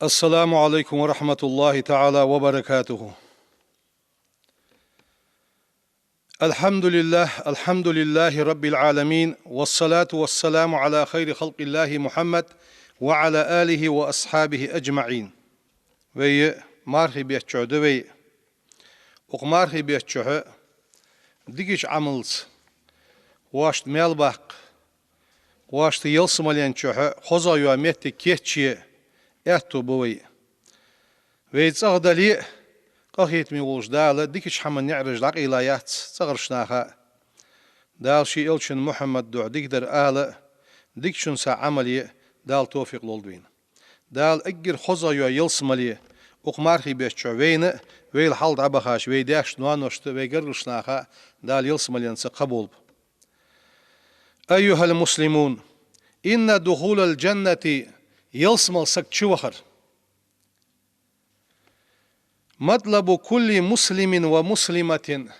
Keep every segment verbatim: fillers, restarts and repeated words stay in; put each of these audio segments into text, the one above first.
السلام عليكم ورحمة الله تعالى وبركاته. الحمد لله، الحمد لله رب العالمين، والصلاة والسلام على خير خلق الله محمد وعلى آله وأصحابه أجمعين. Вай мархий бетта чу да вай. Укх мархий бетта чухь дикача Ӏамалца вайшта маьл баккха, вайшта ялсмален чухь хоза йола моттиг кийчъе аьттув ба вай. Вай цӀагӀа дале а, къахетаме волча Дала дикача хӀаман наӀараш дӀакъайла яц цӀагӀарча наха. Дала ший элчан Мухьаммада духьа дикадар ала а, дикачунца Ӏамал е а Дала тофикъ лолда вайна. Дала эггара хоза йола ялсмале укх мархий бетта чу вайна а, вайл хьалха дӀабахача вай даьшта, ноаношта, вай гаргарча наха а Дала ялсмаленца кхаъ болба. أيها المسلمون، إن دخول الجنة, ялсмала саг чувахар, مطلب كل مسلم ومسلمة,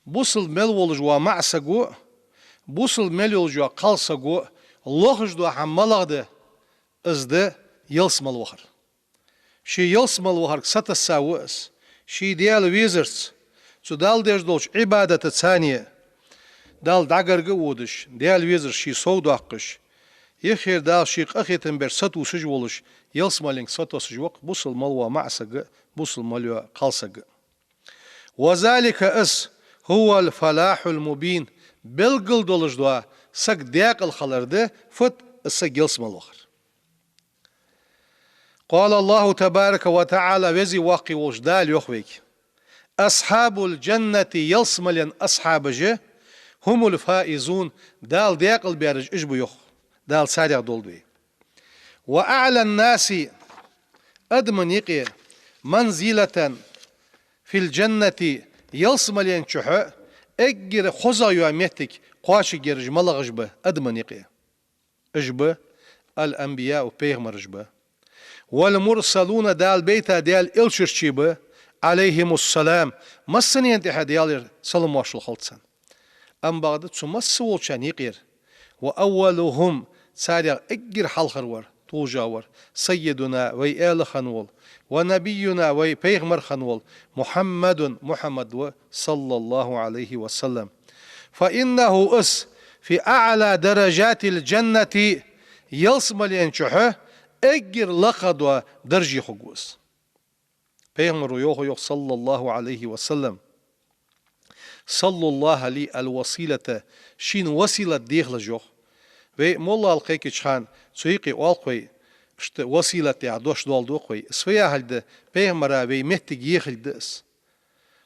бусалба мел волаш вола маӀа саго, бусалба мел йолаш йола кхалсаго лохаш дола хӀама малагӀа да, из да ялсмала вахар. Ший ялсмала вахарга сатесса ва из, ший Даьла везарца, цу Далла деш долча Ӏибадатаца цхьана Далла дӀагарга а водаш, Даьла везар ший сов доаккхаш, юххера Дала ший къахетам беш сатувсаш волаш, ялсмаленга сатоссаш ва-кх бусалба мел вола маӀа саг а, бусалба мел йола кхалсаг а. وذلك, из, هو الفلاح المبين, белггала долаш дола саг даькъала хилар да, фуд, из саг ялсмала вахар. قال الله تبارك وتعالى, Веза Воккха волча Дала йоах вайга: أصحاب الجنة, ялсмален асхьабаш, هم الفائزون, Дала даькъала баьраш уж ба, йоах. Дала царех долда вай. وأعلى الناس, адамашта юкъе, منزلة في الجنة, ялсмален чухь эггара хоза йола моттиг кхоачаргйолаш малагӀаш ба адамашта юкъе? Уж ба الأنبياء, пайхамараш ба. والمرسلون, Дала байта Даьла элчий ба, عليهم السلام, массанена тӀехьа Даьлера салам-моаршал хилда царна. Амма бакъда цу масса волчарна юкъера, وأولهم, царех эггара хьалхара вар, тулжа вар, سيدنا, вай аьла хинна вола, ونبينا, вай пайхамар хинна вола, محمد, Мухьаммад ва, صلى الله عليه وسلم. فإنه, из, في أعلى درجات الجنة, ялсмален чухь эггара лакхагӀа дола дарже хургва из. Пайхамаро йоах, йоах, صلى الله عليه وسلم: سلوا الله لي الوسيلة, шийна василат дехалаш, йоах. Вай моллал кхайкача хана цу юкъе оал-кх вай, иштта василат яха дош доаладу-кх вай. Из фу яхилга да? Пайхамара вай моттиг ехилга да из.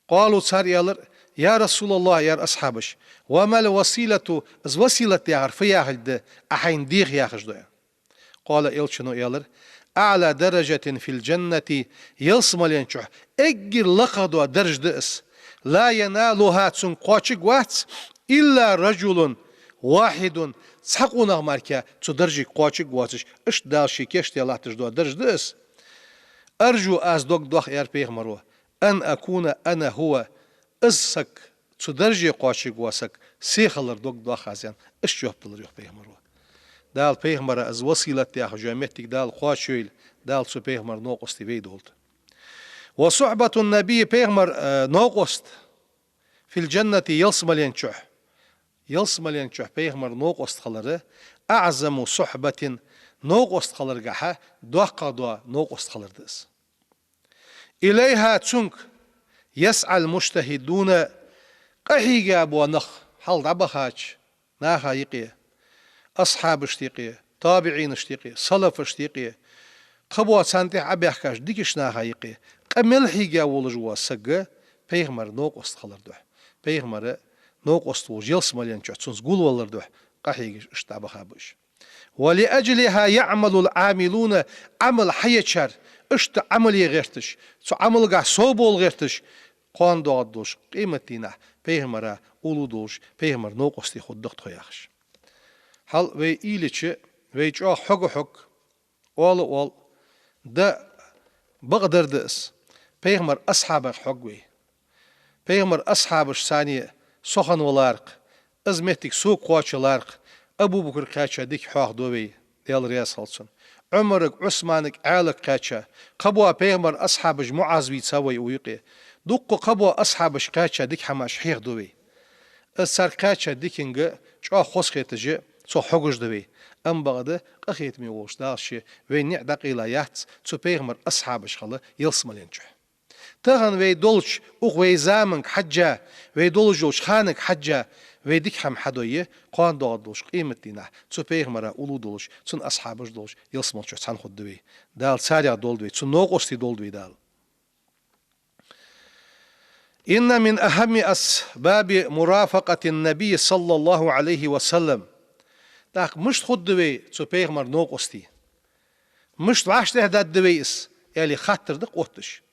قالوا, цар аьлар: يا رسول الله, яр асхьабаш, وما الوسيلة, из василат яхар фу яхилга да, Ӏа хьайна деха яхаш дола? قال, элчано аьлар: أعلى درجة في الجنة, ялсмален чухь эггара лакхагӀа дола дарж да из, لا ينالها, цунга кхоачаргвац, إلا رجل واحد, цхьа къонах мара цу даржага кхоачаргвоацаш, иштта Дала ший кийчдаь латташ дола дарж да из. أرجو, аз дог доах, аьлар пайхамаро, أن أكون أنا هو, из саг, цу дарже кхоачаргвола саг, се хилар дог доах аз, аьнна, иштта жоп делар, йоах, пайхамаро. Дала пайхамара из василат яхаш йола моттиг Дала кхоачайойла, Дала цу пайхамара новкъостий вай долда. وصحبة النبي, пайхамара, э, новкъост, في الجنة, ялсмален чухь, ялсмален чухь пайхамара новкъост хилар, أعظم صحبة, новкъост хиларгахьа доккхагӀа дола новкъост хилар да из. إليها, цунга, يسعى المجتهدون, къахьийга бола нах, хьалха дӀабахача наха юкъе, асхьабашта юкъе, табиӀинашта юкъе, салафашта юкъе, кхыбола царна тӀехьа Ӏобаьхкача дикача наха юкъе къа мел хьийга волаш вола саг пайхамара новкъост хилар духьа, пайхамара новкъост волаш ялсмален чухь цунца гулвалар духьа къахьегаш иштта дӀабаха ба уж. ولأجلها يعمل العاملون, Ӏамал хьаечар, иштта Ӏамале гӀерташ, цу Ӏамалгахьа совбовла гӀерташ, кхоана доагӀаргдолча къематдийнахьа пайхамара уллув долаш, пайхамара новкъостий хургда-кх тхо, яхаш. Хьал вай уйла йича, вай чӀоагӀа хьоге хьог, оале а оал, да, бакъдар да из, пайхамара асхьабех хьог вай. Пайхамара асхьабаш санна со хинна валар-кх, из моттиг сога кхоачалар-кх, Абу-Бакр кхаьча дика хьоахаду вай, Даьла раьза хилва цунна. Ӏумарага, Ӏусманага, Ӏаьлага кхаьча, кхыбола пайхамара асхьабаш, МуӀаз вийца вай укх юкъе, дуккха кхыбола асхьабаш кхаьча дика хӀамаш хьехаду вай. Из цар кхаьча диканга чӀоагӀа хозахеташ а цох хьогаш да вай. Амма бакъда къахетаме волча Дала ше вай ниӀ дӀакъайла яц цу пайхамара асхьабаш хила ялсмален чу. Тахан вай долча укх вай заманга хьежжа, вай долаш йолча ханага хьежжа, вай дика хӀама хьадой, кхоана доагӀаргдолча къематдийнахьа цу пайхамара уллув долаш, цун асхьабаш долаш ялсмален чу цхьана хургда вай. Дала царех долда вай, цун новкъостий долда вай Дала. إن من أهم أسباب مرافقة النبي صلى الله عليه وسلم. ТӀаккха мишта хургда вай цу пайхамара новкъостий? Мишта вӀаштӀехьадаргда вай из, аьле хаттар да-кх отташ.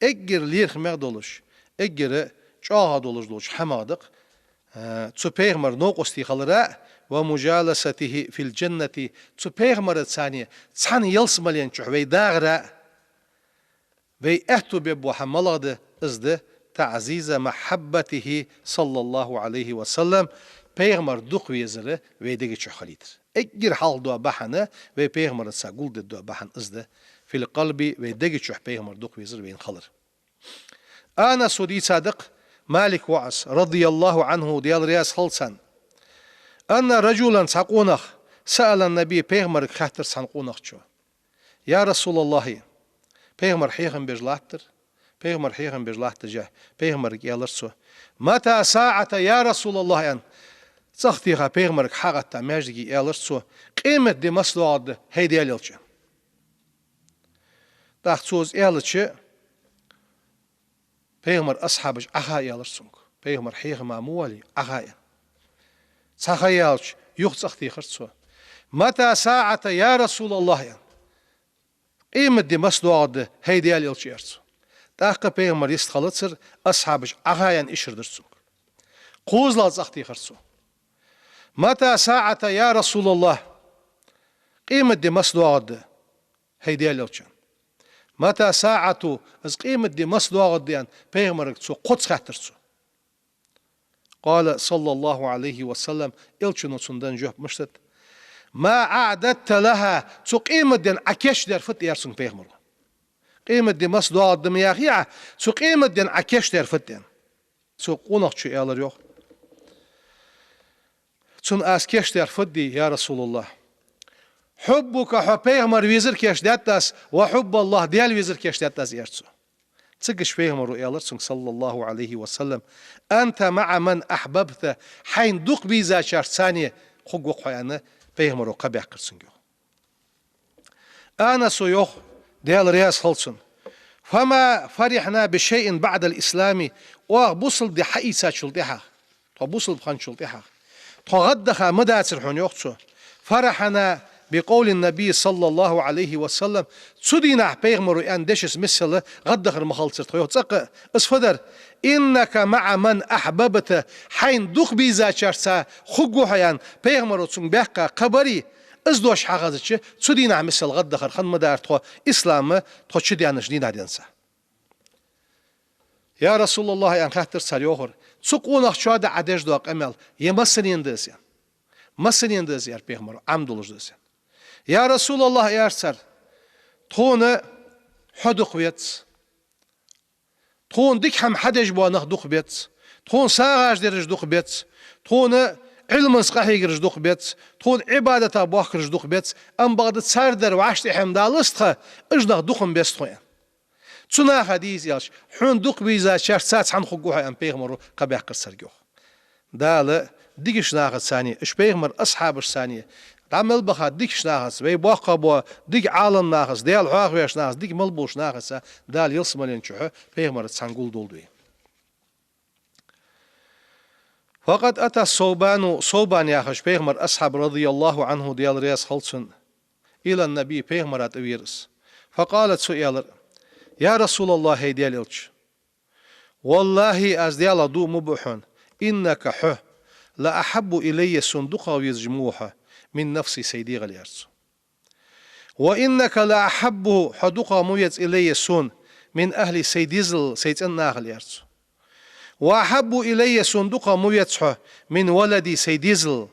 Эггара лерхӀаме долаш, эггара чӀоагӀа долаш долча хӀамах да-кх, а, цу пайхамара новкъостий хилар а, ومجالسته في الجنة, цу пайхамарца цхьана ялсмален чу вай дагӀар а. Вай аьттув бергбола хӀама малагӀа да? Из да تعزيز محبته صلى الله عليه وسلم, пайхамар дукха везар вай дега чу хилийтар. Эггара хьалха дола бахьан, вай пайхамарца гулдергдола бахьан из да. في القلب, вай дега чу пайхамар дукха везар вайна хилар. Анаса дийцад-кх, Малика воӀас, رضي الله عنه, Даьла раьза хилва цунна, أن رجلا, цхьа къонах, سأل النبي, пайхамарага хаьттар цхьан къонахчо: يا رسول الله, пайхамар хьехам беш латтар, пайхамар хьехам беш латташ, пайхамарага аьлар цо: متى الساعة يا رسول الله, аьнна, цӀагӀа теха пайхамарага хьагӀатта маьждиге аьлар цо: къематди маца доагӀаргда, хӀай Даьла Элча? ТӀаккха цо из аьлча, пайхамара асхьабаш Ӏаха аьлар цунга, пайхамар хьехама ма валий, Ӏаха аьнна. Цхьа ха яьлча, юха цӀагӀа техар цо: متى الساعة يا رسول الله, аьнна. Къематди маца доагӀаргда, хӀай Даьла Элча, аьлар цо. ТӀаккха пайхамар йистхилацар, асхьабаш Ӏаха аьнна ишар дир цунга. КхозлагӀа цӀагӀа техар цо: متى الساعة يا رسول الله, къематди маца доагӀаргда, хӀай Даьла Элча? متى الساعة, из къематди маца доагӀаргда, аьнна, пайхамарага цо кхозза хаьттар цо. قال صلى الله عليه وسلم, Элчано цунна даь жоп мишта да: ما أعددت لها, цу къематден Ӏа кийчдаьр фуд, аьлар цунга пайхамаро. Къематди маца доагӀаргда ма яхий Ӏа, цу къематден Ӏа кийчдаьр фуд, аьнна. Цу къонахчо аьлар йоах: цунна аз кийчдаьр фуд, я رسول الله? حبك, хьо пайхамар везар кийчдаьд аз, وحب الله, Даьла везар кийчдаьд аз, аьлар цо. Цигга пайхамаро аьлар цунга, صلى الله عليه وسلم: أنت مع من أحببت, хьайна дукха безачарца цхьана хургва-кх хьо, аьнна, пайхамаро кхаъ баьккхар цунга йоах. Анаса йоах, Даьла раьза хилва цунна: فما فرحنا بشيء بعد الإسلام, оаха бусалба ди хьаийцачул тӀехьагӀа, тхо бусалба хинначул тӀехьагӀа тхо гӀаддаха ма дацар хьона, йоах цо, فرحنا بقول النبي صلى الله عليه وسلم, цу дийнахьа пайхамаро аьнна дешаца миссел гӀаддахар ма хилацар тхо, йоах, цӀаккха. Из фу дар? إنك مع من أحببت, хьайна дукха безачарца хургва хьо, аьнна, пайхамаро цунга баьккха кхаъ барий, из дош хьахезача, цу дийнахьа миссел гӀаддахар хинна ма дар тхо, ислам тхо чудаьннача дийнахьа денз. يا رسول الله, аьнна, хаьттар цар, йоахар: цу къонахчоа да Ӏа деш дола къамаьл, е массанена да из, аьнна? Массанена да из, аьлар пайхамаро, Ӏам долаш да из, аьнна. يا رسول الله, аьлар цар, тхона хьо дукха веза, тхона дика хӀама хьадеш бола нах дукха беза, тхона сагӀаш дераш дукха беза, тхона Ӏилманца къахьегараш дукха беза, тхона Ӏибадатах боахкараш дукха беза, амма бакъда цар дар вӀаштӀехьа-м далац тха, уж нах дукха-м беза тхона, аьнна. Цу наха дийца аьлча, хьона дукха безачарца цхьана хургва хьо, аьнна, пайхамаро кхаъ баьккхар царга йоах. Дала дикача нахаца цхьана, уж пайхамара асхьабашца цхьана, дӀа мел баха дикача нахаца, вай боккхагӀа бола дика Ӏаламнахаца, Даьла хьоахавеш нахаца, дика мел болча нахаца Дала ялсмален чухьа пайхамарца цхьана гулдолда вай. فقد أتى الثوبان, Совбан яхаш пайхамара асхьаб, رضي الله عنه, Даьла раьза хилва цунна, إلى النبي, пайхамара тӀавера из. فقال, цо аьлар: يا رسول الله, хӀай Даьла Элча, والله, аз Даьлах дув ма буъ хьона, إنك, хьо, لأحب إلي, сона дукхагӀа везаш ма ва хьо, من نفسي, сай дегӀал, аьлар цо. وإنك لأحب, хьо дукхагӀа ма веза, إلي, сона, من أهلي, сай дезал, сай цӀен нахал, аьлар цо. وأحب إلي, сона дукхагӀа ма веза хьо, من ولدي, сай дезал.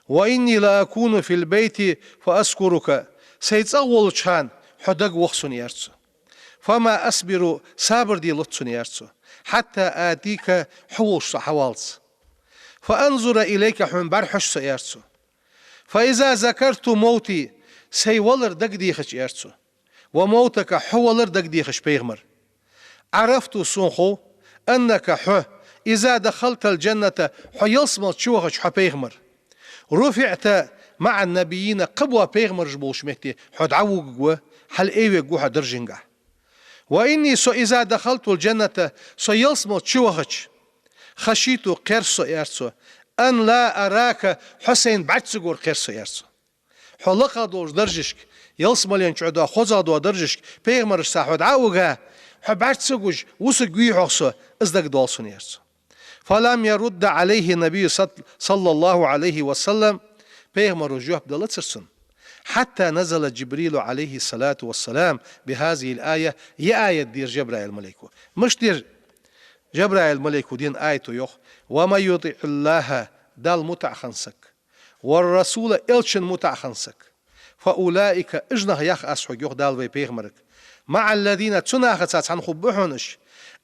وإني لأكون في البيت فأذكرك, Сай цӀагӀа волча хана хьо дагавоах сона, аьлар цо. فما أصبر, сабар делац сона, аьлар цо, حتى آتيك, хьо волча со хьаваллалца. فأنظر إليك, хьона бӀарахьош со, аьлар цо. فإذا ذكرت موتي, сай валар дагадехача, аьлар цо, وموتك, хьо валар дагадехача, пайхамар, عرفت, сона хов, أنك, хьо, إذا دخلت الجنة, хьо ялсмала чувахача, хьо, пайхамар, رفعت مع النبيين, кхыбола пайхамараш болча метте хьо дӀавугаргва, хьалъайвергва хьо даржагахьа. وإني, со, إذا دخلت الجنة, со ялсмала чувахача, خشيت, кхер со, аьлар цо, أن لا أراك, хьо сайна бӀарга ца гора кхер со, аьлар цо. Хьо лакхагӀа долча даржашка, ялсмален чу дола хозагӀа дола даржашка, пайхамарашца хьо дӀа а вига, хьо бӀарга ца гуш, вусаргвий-хьогӀ со, из дагадоал сона, аьлар цо. فلم يرد عليه النبي صل-، صلى الله عليه وسلم, пайхамаро жоп далацар цунна. حتى نزل جبريل عليه الصلاة والسلام بهذه الآية, ер аят дийр Жабраил малайко. Мишта дийр Жабраил малайко, ер аят, йоах: ومن يطع الله, Далла мутӀахьа хинна саг, والرسول, элчанна мутӀахьа хинна саг, فأولئك, уж нах, йоах аз хьога, йоах Дала вай пайхамарга, مع الذين, цу нахаца цхьана хургба хьона уж,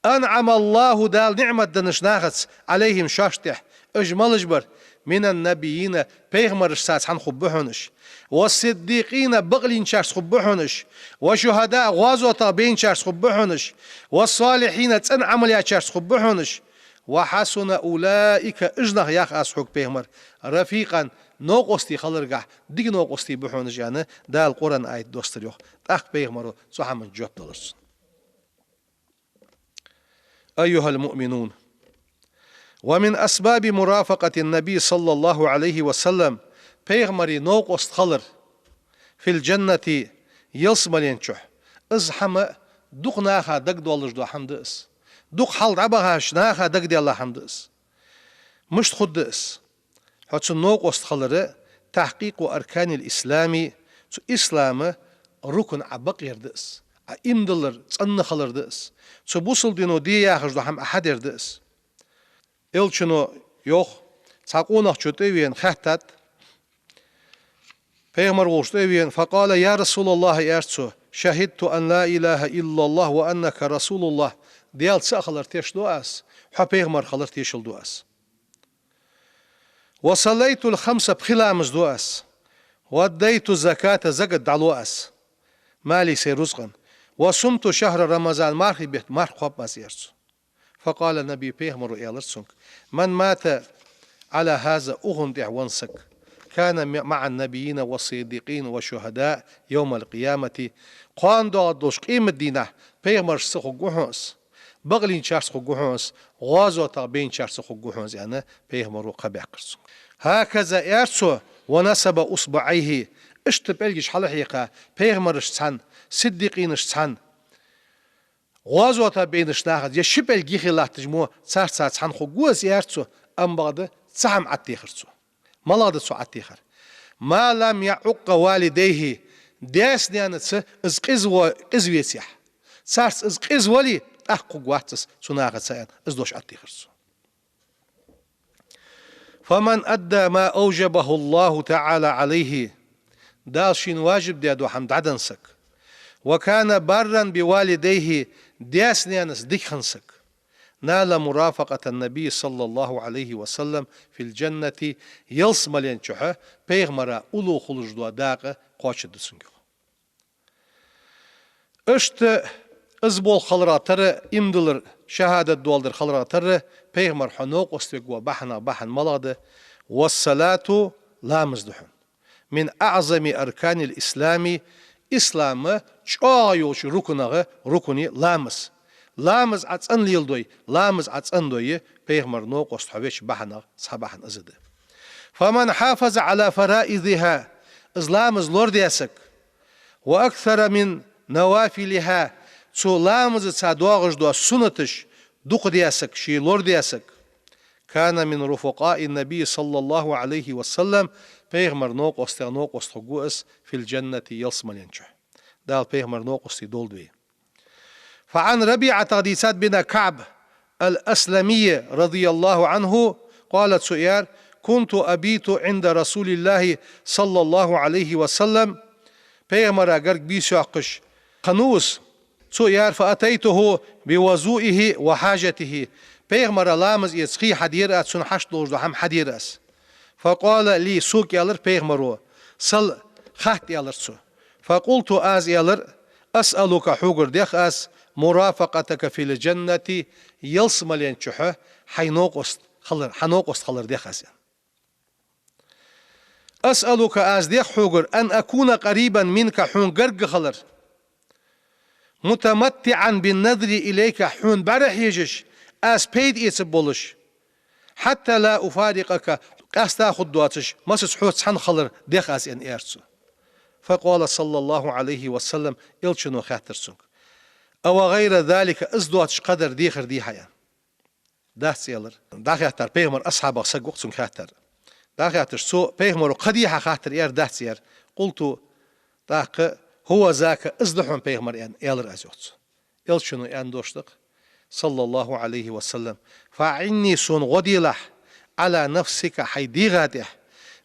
أنعم الله, Дала ниӀмат деннача нахаца, عليهم, шоашта тӀа. Уж малаш бар? من النبيين, пайхамарашца цхьана хургба хьона уж, والصديقين, бакълийнчарца хургба хьона уж, والشهداء, гӀазотах байначарца хургба хьона уж, والصالحين, цӀена Ӏамал яьчарца хургба хьона уж, وحسن أولئك, уж нах, йоах аз хьога, пайхамар, رفيقا, новкъостий хиларгахьа дика новкъостий ба хьона уж, аьнна, Дала Къуръан аят доссадир, йоах. ТӀаккха пайхамаро цу хӀаманна жоп далар цунна. أيها المؤمنون، ومن أسباب مرافقة النبي صلى الله عليه وسلم, пайхамара новкъост хилар, في الجنة, ялсмален чу, из хӀама дукха наха дагадоаллаш дола хӀама да из. Дукха хьалха дӀабахача наха дагадаьнна хӀама да из. Мишта хургда из? Хьо цун новкъост хилар تحقيق أركان الإسلام, цу ислама рукн Ӏобакъъяр да из, Ӏоимадалар, цӀена хилар да из, цу бусалба дино де яхаш дола хӀама Ӏохьадар да из. Элчано йоах, цхьа къонах цу тӀа а вена хаьттад, пайхамар волча тӀа а вена, فقال: يا رسول الله, аьлар цо, شهدت أن لا إله إلا الله وأنك رسول الله, Даьла цаӀ хилар тешал ду аз, хьо пайхамар хилар тешал ду аз. وصليت الخمس, пхи ламаз ду аз. وأديت الزكاة, закат дӀалу аз, мали, сай рузкъан. وصمت شهر رمضان, мархий бетта марха кхоаб аз, аьлар цо. فقال النبي, пайхамаро аьлар цунга: من مات على هذا, укхунна тӀа венна саг, كان مع النبيين والصديقين والشهداء يوم القيامة, кхоана доагӀаш долча къематдийнахьа пайхамарашца хургва хьона из, бакълийнчарца хургва хьона из, гӀазотах байначарца хургва хьона из, аьнна, пайхамаро кхаъ баьккхар цунга. هكذا, аьлар цо, ونصب إصبعيه, иштта пӀелгаш хьалхьекха, пайхамарашца цхьана, сиддикъинашца цхьана, гӀазотах байнача нахаца, е ши пӀелг юхе латташ мо, царца цхьана хургва из, аьлар цо, амма бакъда цхьа хӀама Ӏотехар цо. МалагӀа да цо Ӏотехар? ما لم يعق والديه, даьца-наьнаца из къиза во-, къиза вецахь. Царца из къиза вале, тӀаккха хургвац из цу нахаца, аьнна, из дош Ӏотехар цо. فمن أدى ما أوجبه الله تعالى عليه, Дала шийна важиб даь дола хӀама дӀаденна саг, وكان برا بوالديه, даьца-наьнаца дика хинна саг, نال مرافقة النبي صلى الله عليه وسلم في الجنة, ялсмален чухь пайхамара уллув хулаш дола дакъа кхоачаргда цунга. Иштта из болх хиларах тара, иман диллар, шахӀадат доаладар хиларах тара, пайхамар хьо новкъост вергвола бахьанех бахьан малагӀа да? والصلاة, ламаз да хьона. من أعظم أركان الإسلام, ислама чӀоагӀа йолча рукнех рукн я ламаз. Ламаз Ӏа цӀена леладой, ламаз Ӏа цӀена дой, пайхамара новкъост хьо веча бахьанех цхьа бахьан из да. فمن حافظ على فرائضها, из ламаз лорадаь саг, وأكثر من نوافلها, цу ламазаца доагӀаш дола суннаташ дукха даь саг, ший лорадаь саг, كان من رفقاء النبي صلى الله عليه وسلم, пайхамара новкъостех новкъост хургва из, في الجنة, ялсмален чухь. Дала пайхамара новкъостий долда вай. فعن ربيعة, дийцад, بن كعب الأسلمي رضي الله عنه, قال, цо аьлар: كنت أبيت عند رسول الله صلى الله عليه وسلم, пайхамара гарга бийса йоаккхаш хиннав из. Цо аьлар: فأتيته بوضوئه وحاجته. Пайхамара ламаз эца хий хьадера аз, цун хьашт долаш дола хӀама хьадера аз. فقال لي, сога аьлар пайхамаро: سل, хатта, аьлар цо. فقلت, аз аьлар: أسألك, хьогара дех аз, مرافقتك في الجنة, ялсмален чухь хьай новкъост хилар, хьа новкъост хилар дех аз, аьнна. أسألك, аз дех хьогара, أن أكون قريبا منك, хьона гарга хилар, متمتعا بالنظر إليك, хьона бӀарахьежаш, аз пайда эцаргболаш, حتى لا أفارقك, къаьста хургдоацаш, массаза хьоца цхьана хилар дех аз, аьнна, аьлар цо. فقال صلى الله عليه وسلم, Элчано хаьттар цунга: أو غير ذلك, из доацаш кхыдар дехар дий хьа, аьнна. Дац, аьлар. ДӀахаьттар, пайхамара асхьабех саг ва-кх цунга хаьттар. ДӀахаьттача цо, пайхамаро кхы дий хьа хаттар, аьлар: дац, аьлар. قلت, тӀаккха: هو ذاك, из да хьона, пайхамар, аьнна, аьлар аз, йоах цо. Элчано аьнна дош да-кх, صلى الله عليه وسلم: فأعني, сона гӀо делахь, على نفسك, хьай дегӀа тӀа,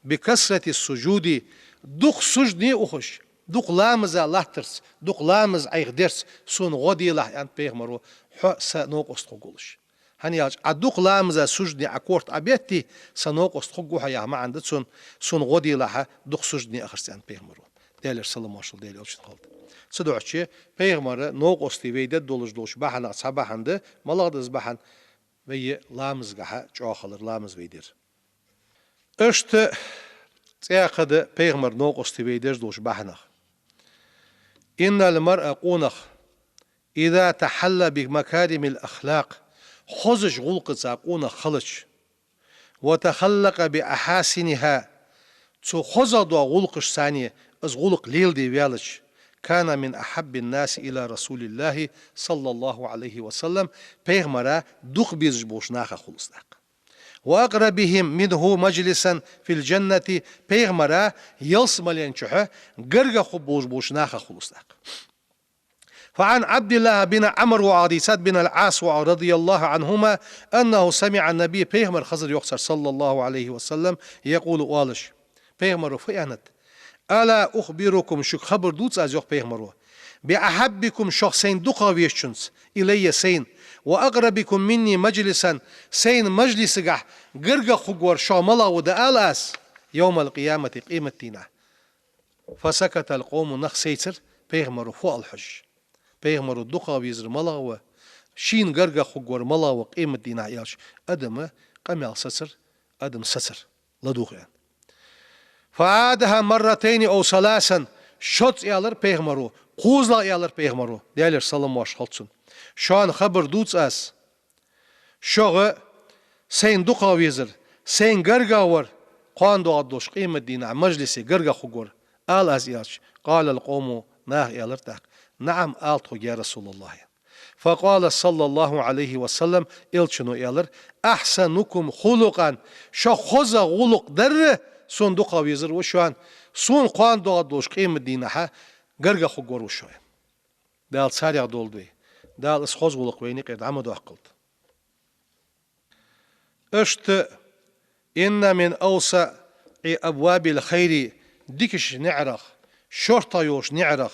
بكثرة السجود, дукха сужуде ухаш, дукха ламаза латтарца, дукха ламаз Ӏайха дарца сона гӀо делахь, аьннад пайхамаро, хьо са новкъост хургволаш. ХӀана аьлча, Ӏа дукха ламаза, сужуде Ӏа корта Ӏобетте, са новкъост хургва хьо, яха маӀан да цун, сона гӀо делахь дукха сужуде ахарца, аьннад пайхамаро, Даьлера салам-моаршал Даьла Элчана хилда. Цудухьа пайхамара новкъостий вай дергдолаш долча бахьанех цхьа бахьан да, малагӀа да из бахьан, вай ламазгахьа чӀоагӀа хилар, ламаз вай дар. Иштта цхьаькха да пайхамара новкъостий вай деш долча бахьанех. إن المرء, къонах, إذا تحلى بمكارم الأخلاق, хозача гӀулакхаца къонах хилча, وتخلق بأحاسنها, цу хозагӀа дола гӀулакхашца из гӀулакх леладе ваьлча, كان من أحب الناس إلى رسول الله صلى الله عليه وسلم, пайхамара дукха безаш болча нахах хул из тӀаккха. وأقربهم منه مجلسا في الجنة, пайхамара ялсмален чухь гаргагӀа хургболаш болча нахах хул из тӀаккха. فعن عبد الله بن عمرو, дийцад, بن العاص, رضي الله عنهما, أنه سمع النبي, пайхамар хезар, йоах цар, صلى الله عليه وسلم, يقول, оалаш. Пайхамаро фу аьннад: ألا أخبركم, шуга хабар дувца аз, йоах пайхамаро, بأحبكم, шох сайна дукхагӀа везачунца, إلي, сайна, وأقربكم مني مجلسا, сайна мажлисагахьа гаргагӀа хургвар шох малагӀа ва, дӀаала аз, يوم القيامة, къематдийнахьа. فسكت القوم, нах сайцар, пайхамаро фу оал хьожаш. Пайхамаро дукхагӀа везар малагӀа ва, шийна гаргагӀа хургвар малагӀа ва къематдийнахьа, аьлча, адам къамаьл сацар, адам сацар, ладувгӀа аьнна. فعادها مرتين أو ثلاثا, шозза аьлар пайхамаро, кхозлагӀа аьлар пайхамаро, Даьлера салам-моаршал хилда цунна. Шоана хабар дувца аз, шох сайна дукхагӀа везар, сайна гаргагӀа вар, кхоана доагӀаргдолча къематдийнахьа мажлисе гаргагӀа хургвар, ала аз, аьлча, قال القوم, наха аьлар тӀаккха: نعم, ала тхога, يا رسول الله. فقال صلى الله عليه وسلم, Элчано аьлар: أحسنكم خلقا, шох хоза гӀулакх дар, сона дукхагӀа везар ва шоана, сона кхоана доагӀаргдолча къематдийнахьа гаргагӀа хургвар ва шоана. Дала царех долда вай. Дала из хоза гӀулакх вайна юкъера дӀа ма доаккхалда. Иштта, إن من أوسع أبواب الخير, дикача наӀарах, шортта йолча наӀарах,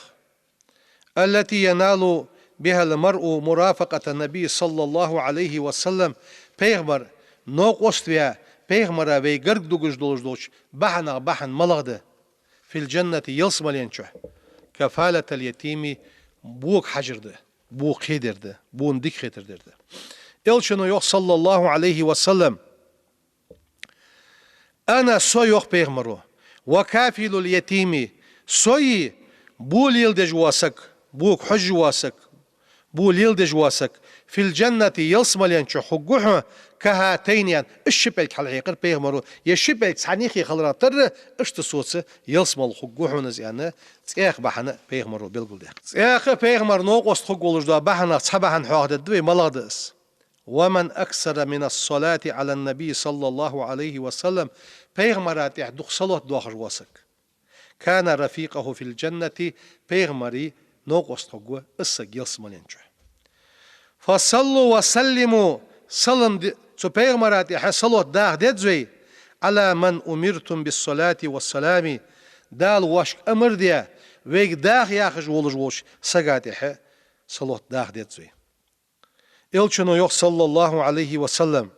التي ينال بها المرء مرافقة النبي صلى الله عليه وسلم, пайхамара новкъост ваь, пайхамара вай гарга дугаш долаш долча бахьанех бахьан малагӀа да, في الجنة, ялсмален чухь, كفالة اليتيم, бога хьажар да, бо кхедар да, бона дика хетар дар да. Элчано йоах, صلى الله عليه وسلم: أنا, со, йоах пайхамаро, وكافل اليتيم, сои бо леладеш вола саг, бога хьожаш вола саг, бо леладеш вола саг, في الجنة, ялсмален чу хургва хьона, كهاتين, аьнна, из ши пӀелг хьалхьекхар пайхамаро, е ши пӀелг цхьан юхе хиларах тара, иштта соца ялсмала хургва хьона из, аьнна, цхьаькха бахьан пайхамаро белгалдаьккхар. Цхьаькха пайхамара новкъост хургволаш дола бахьанех цхьа бахьан хьоахадергда вай, малагӀа да из. ومن أكثر من الصلاة على النبي صلى الله عليه وسلم, пайхамара тӀа дукха салот доахаш вола саг, كان رفيقه في الجنة, пайхамара новкъост хургва из саг ялсмален чу. فصلوا وسلموا, салам де-, цу пайхамара тӀа салот даха деза вай, على من أمرتم بالصلاة والسلام, Дала воашка амар даь, вайга даха яхаш волаш волча сага тӀехьа салот даха деза вай. Элчано йоах, صلى الله عليه وسلم: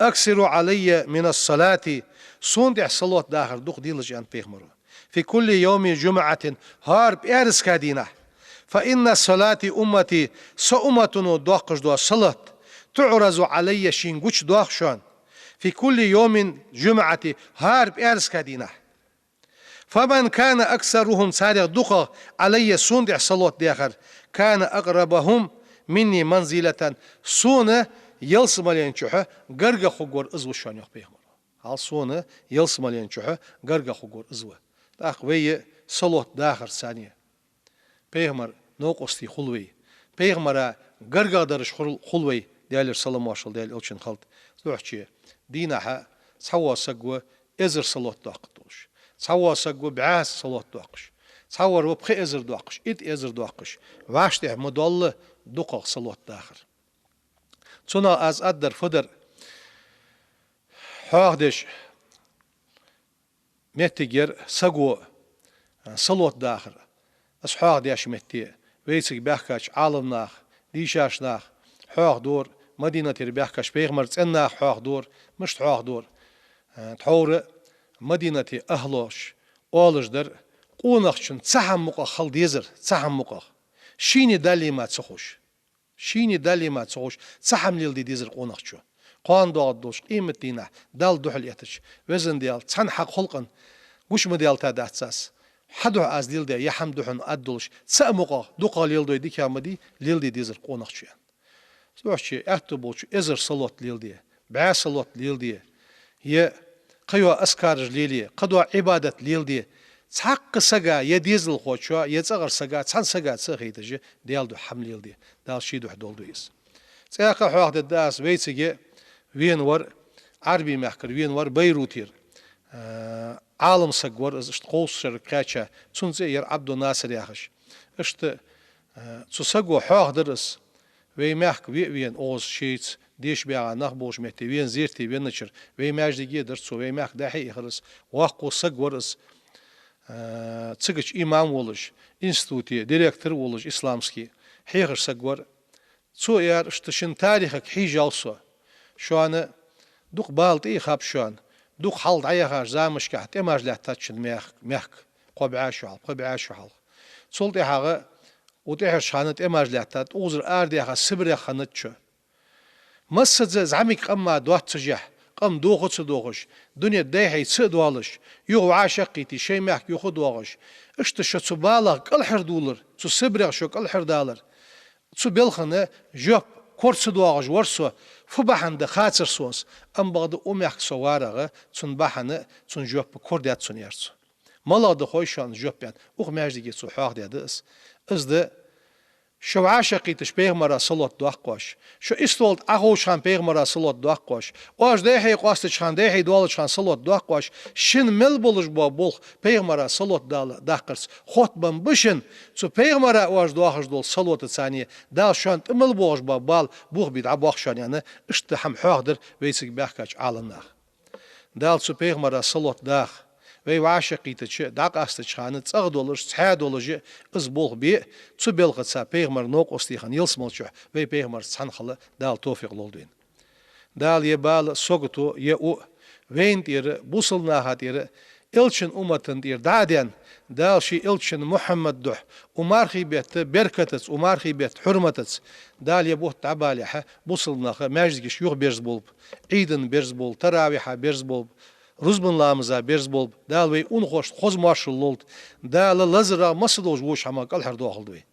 «أكثروا علي من الصلاة», сона тӀехьа салот дахар дукха делаш, аьннад пайхамаро. «في كل يوم جمعة», хӀара пӀаьраска дийнахьа. «فإن صلاة أمتي», са уммато доаккхаш дола салот, «تعرض علي», шийна гучадоах шоана, «في كل يوم جمعة», хӀара пӀаьраска дийнахьа. «فمن كان أكثرهم», царех дукхагӀа, «علي», сона тӀехьа салот дехар, «كان أقربهم مني منزلة», сона ялсмален чухь гаргагӀа хургвар из ва шоана, йоах пайхамаро. Хьал сона ялсмален чухь гаргагӀа хургвар из ва. ТӀаккха вай салот дахарца пайхамара новкъостий хул вай. Пайхамара гаргагӀа дараш хул, хул вай, Даьлера салам-моаршал Даьла Элчанна хилда. Цудухьа дийнахьа цхьавола саг ва эзар салот доаккхаш долаш, цхьавола саг ва бӀаь салот доаккхаш, цхьавар ва пхи эзар доаккхаш, итт эзар доаккхаш, вӀаштӀехьа ма доалла дукхагӀа салот дахар. Цунах аз аргдар фу дар, хьоахадеш моттиг яр саго, а, салот дахар. Аз хьоахадеш метте, вайцига баьхкача Ӏаламнаха, дийшача наха хьоахадора, Мадинатера баьхкача пайхамара цӀен наха хьоахадора, мишта хьоахадора. А, тхьовра Мадинате ахӀлош оалаш дар, къонахчун цхьа хӀама мукъагӀа хила дезар, цхьа хӀама мукъагӀа. Шийна далле мара ца ховш. Шийна далле мара ца ховш, цхьа хӀама леладе дезар къонахчо. Кхоана доагӀаргдолча къематдийнахьа Далла духьал эттача, Веза Даьла, цхьан хьа халкъа гуш ма даьллад аз. Хьа духьа аз леладаь, е хӀама духьал ад долаш, цхьа а мукъагӀа, дукхагӀа леладой дика ма дий, леладе дезар къонахчо, аьнна. Цудухьа аьттув болчо эзар салот леладе, бӀаь салот леладе, е кхыйола азкараш лелае, кхыдола Ӏибадат леладе, цхьаккха сага, е дезалхочоа, е цӀагӀара сага, цхьан сага ца хайташ, Даьла духьа хӀама леладе, Дала ший духьа долда вай из. ЦӀаькха а хьоахадергда аз, вайцига вена вар, Ӏарбий мехкара вена вар, Байрутера, а, Ӏалам саг вар из, иштта кховзткъа шерага кхаьча, цун цӀи яр Ӏабдуннасир яхаш. Иштта, а, цу саго хьоахадаьр из, вай мехка ве а вена, укхаза шийца деша баьгӀа нах болча метте вена зерате венначар, вай маьждиге дар цо, вай мехка дӀахьо а ихар из, воккха саг вар из, а, цигача имам волаш, институте директор волаш исламски, хьехаш саг вар. Цо аьлар, иштта шун тарихага хьежжа со, шоана дукха бала тӀа а хаб шоана, дукха хьалха дӀаяхача замашкахь тӀемаш лаьттад шун мех-, мехка, кхо бӀаь шу хьалха, пхи бӀаь шу хьалха. Цул тӀехьагӀа укх тӀехьарча хана тӀемаш лаьттад, укхазара арадаьха Сибрех хиннад шо. Массаза зӀамига къам ма доаццашехь, къам доха ца дохаш, дуне дӀай-хьай ца а доалаш, юха вӀашагӀкхийтте шоай мехка юха а доагӀаш, иштта шо цу балах кӀалхардалар, цу Сибрех шо кӀалхардалар. Цу балха жоп кора ца доагӀаш вар со, фу бахьан да хацар сона, амма бакъда укх мехка со варагӀа, цун бахьан, цун жоп кора даьд сона, аьлар цо. МалагӀа да хой шоана жоп, аьнна, укх маьждиге цо хьоахадаьд из. Из да: шо вӀашагӀкхийтача пайхамара салот доаккхаш, шо истола тӀа Ӏоховшача хана пайхамара салот доаккхаш, оаш дӀай-хьай къоастача хана, дӀай-хьай доалача хана салот доаккхаш, шун мел болаш бола болх пайхамара салот дала даккхарца хотбенна ба шун, цу пайхамара оаш доахаш долча салотаца Дала шоана тӀа мел боагӀаш бола бала бохабе дӀабоах шоана, аьнна, иштта хӀама хьоахадаьр вайцига баьхкача Ӏаламнаха. Дала цу пайхамара салот даха, вай вӀашагӀкхийтача, дӀакъоастача хана цӀагӀа долаш, цхьаь долаш из болх бе, цу балхаца пайхамара новкъостий хинна ялсмален чухь вай пайхамарца цхьана хила Дала товфикъ лолда вайна. Дала ер бала сагото, ер у вайна тӀера, бусалба наха тӀера, Элчан уммата тӀера дӀа а даьнна, Дала ший Элчан Мухьаммада духьа, укх мархий бетта беркатаца, укх мархий бетта хьурматаца, Дала ер бутт дӀабалехьа, бусалба нах маьждигашка юхаберзаболба, Ӏийда берзаболба, таравихьа берзаболба, рузбан ламаза берзаболба, Дала вай унахошта хоза моаршал лолда, Дала лазарах, массадолча воча хӀамах кӀалхардоахалда вай.